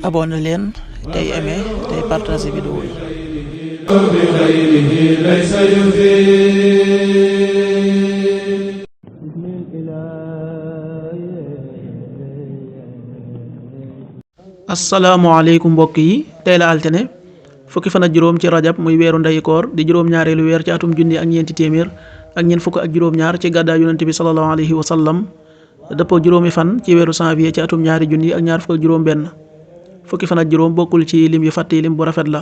abonné leen tey aimé tey partagé vidéo yi. asalaamaaleykum mbokk yi tey la altine fukki fan ak juróom ci rajab muy weeru ndeyu koor di juróom-ñaareelu weer ci atum junni ak ñeenti téeméer ak ñeent fukk ak juróom-ñaar ci gàddaay yonent bi sallallahu alayhi wa sallam dëppoo juróomi fan ci weeru janvier ci atum ñaari junni ak ñaar fukk ak juróom benn fukki fan ak juróom bokkul ci lim yu fàtte lim bu rafet la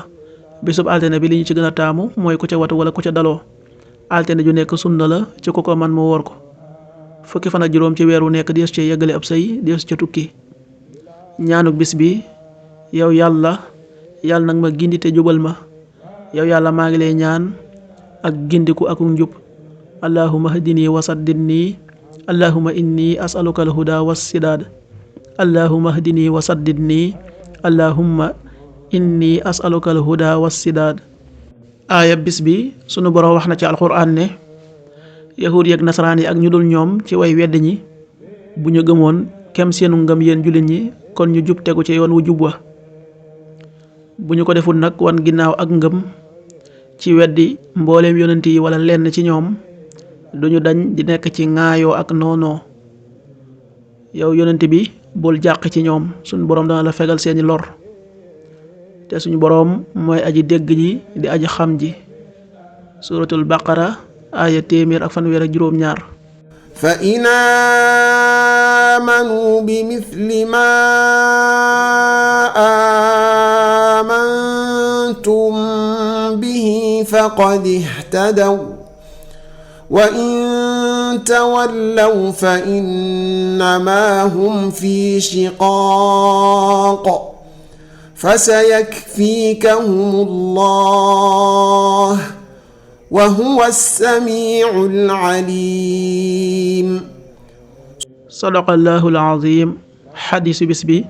bisub altine bi li ñu ci gën a taamu mooy ku ca watu wala ku ca daloo altine ju nekk sunna la ci ku ko man mu woor ko fukki fan ak juróom ci weeru nekk dees ci yeggale ab sëy dees ca tukki ñaanuk bis bi yow yàlla nag ma gindi te jubal ma yow yàlla maa ngi lay ñaan ak gindiku ak njub allahumma hdini wa saddidni allahumma inni as'aluka alhuda wassidaad allahumma hdini wa saddidni allahumma inni as'aluka alhuda wassidaad aaya bis bi sunu borom wax na ci alquran ne yahuud yeek nasaraan yi ak ñu dul ñoom ci way wedd ñi bu ñu gëmoon kem seenu ngëm yéen jullit ñi kon ñu jub tegu ci yoon wu jub wa bu ñu ko deful nag wan ginnaaw ak ngëm ci weddi mbooleem yonent yi wala lenn ci ñoom duñu dañ di nekk ci ŋaayoo ak noonoo yow yonent bi bul jàq ci ñoom suñu boroom dana la fegal seeni lor te suñu boroom mooy aji dégg ji di aji xam ji suratul baqara aaya 1fanweer ak juróom-ñaar fa in aamanu bi mithli ma amantum bihi faqad ihtadaw wa in tawallaw fa innamaa hum fi shiqaaq fasayakfiikahumullah wa huwa as-samii'ul 'aliim. sadaqallaahu al-'aziim. xadiisu bis bi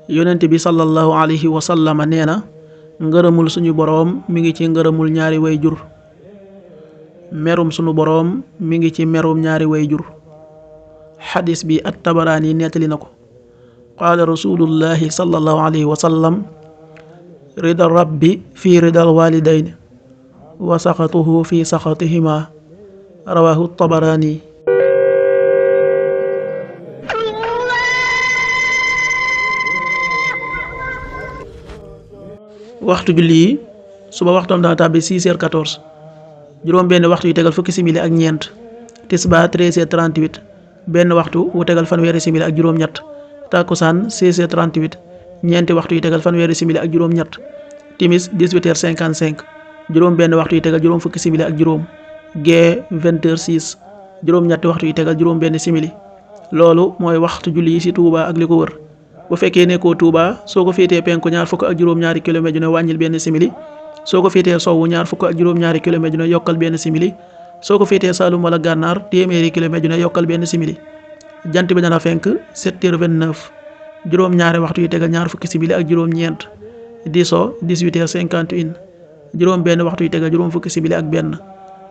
yonent bi sallallahu alayhi wa sallam nee na ngërëmul suñu boroom mi ngi ci ngërëmul ñaari way jur merum sunu boroom mi ngi ci merum ñaari way jur xadis bi at-Tabaraani nettali na ko qaala rasulullahi sallallahu alayhi wa sallam rida rabbi fi ridal walidayn wa saxatuhu fi saxatihima rawahu at-Tabaraani. waxtu julli yi suba waxtoom dana tàbbi 6h14 juróom benn waxtu yu tegal fukki simili ak ñeent tisba 13h38 benn waxtu wu tegal fanweeri simili ak juróom-ñett takkusaan 16h38 ñeenti waxtu yu tegal fanweeri simili ak juróom-ñett timis 18h55 juróom benn waxtu yu tegal juróom fukki simili ak juróom gee 20h06 juróom-ñetti waxtu yu tegal juróom benn simili loolu mooy waxtu julli yi ci Touba ak li ko wër bu fekkee nekkoo Touba soo ko féetee penku ñaar fukk ak juróom-ñaari kilomètre ju ne wàññil benn simili soo ko féetee sowwu ñaar fukk ak juróom-ñaari kilomètre ju ne yokkal benn simili soo ko féetee Saalum wala Gànnaar téeméeri kilomètre ju ne yokkal benn simili jant bi dana fenk 7h29 juróom-ñaari waxtu yu tegal ñaar fukki simili ak juróom-ñeent di so 18h51 juróom benn waxtu yu tegal juróom fukki simili ak benn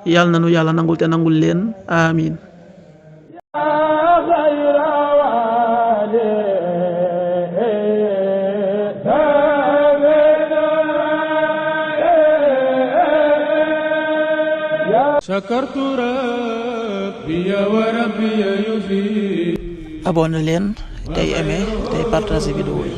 yàlla na nu yàlla nangul te nangul leen amiin. abonné leen tey aimé tey partagé vidéo yi.